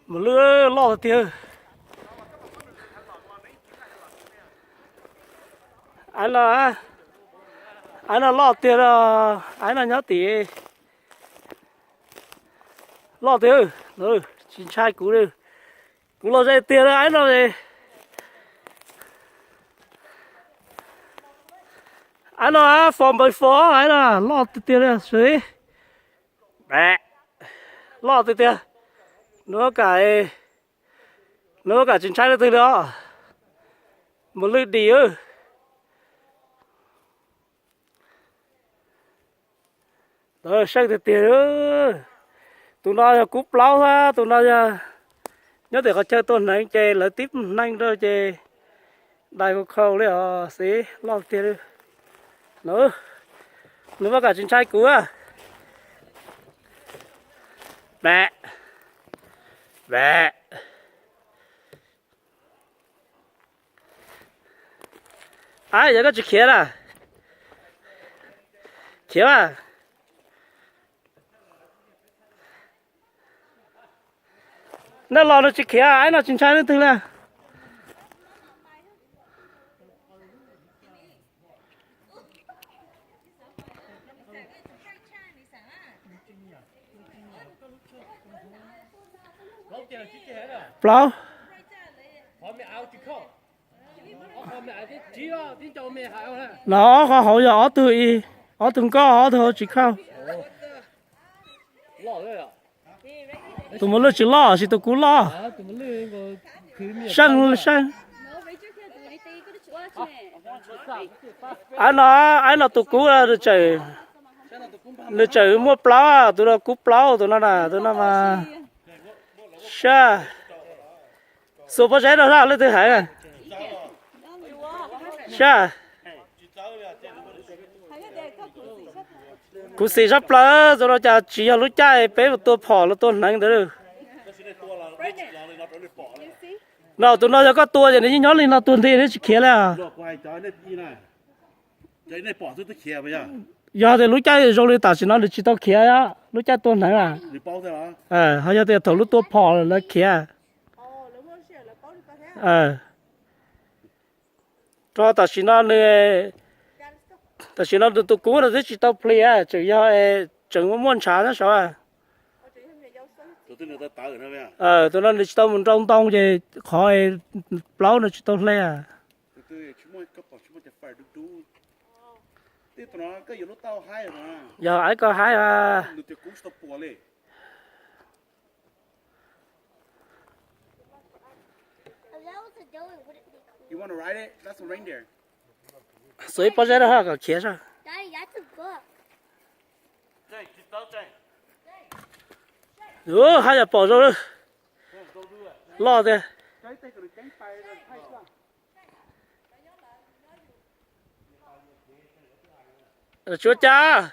Mos lwj loj tiag. Aiv no, aiv no loj tiag, aiv no nyob tim loj tiag. Tsis ntshai kuv, kuv los ze tiag aiv no. Aiv no fo npaws fo, aiv no loj tiag tiag li. Loj tiag tiag. Nws, nws kam tsis ntshai leej twg li os. Mos lwj dim. Seej tiag tiag. Tus no yog kub plaub, tus no yog nyob tim qhov chaw tua hneev ces lawv tib neeg rau ces dai khau khau li os, xwb loj tiag li. Nws, nws mas kam tsis ntshai kuv. Mam, mam. Ai, yog koj tsis khiav na. Khiav mas. Nej los nws tsis khiav, aiv no tsis ntshai leej twg li. Plaub. No qhov hauv yog ob tug, ob tug nkoj, ob tug hauv tsis khauj. Tus mos lwj tsis loj, tab sis tus kub loj. Seej, seej. Aiv no, aiv no tus kub, nws tseem muaj plaub, tus no kub plaub, tus no na, tus no mas. Sab, xuas pob zeb rau sab leej twg hais. Sab, kuv xis sab plaws, tus no cas tsis yog lub caij peb mus tua phom los tua hneev ntawd. No tus no yog koj tua ces nws yeej nyob li no tuag nti, nws tsis khiav li. Yog tias lub caij zoo li tam sim no nws tsis tau khiav, lub caij tua hneev a. Ho yog tias thaum lub tua phom lawv khiav. Rau tam sim no nws, tam sim no nws tus kub no twb tsis tau plis, tseem yog, tseem muaj ntshav nyob saud. Tus no nws tsis tau mus nrau ntoo ces qhov plaub no tsis tau hle. Yog aiv koj haib a. Xuas ib pob zeb rau hab kom khiav sab. Hab yam pom zoo loj tiag. Tsuav cas?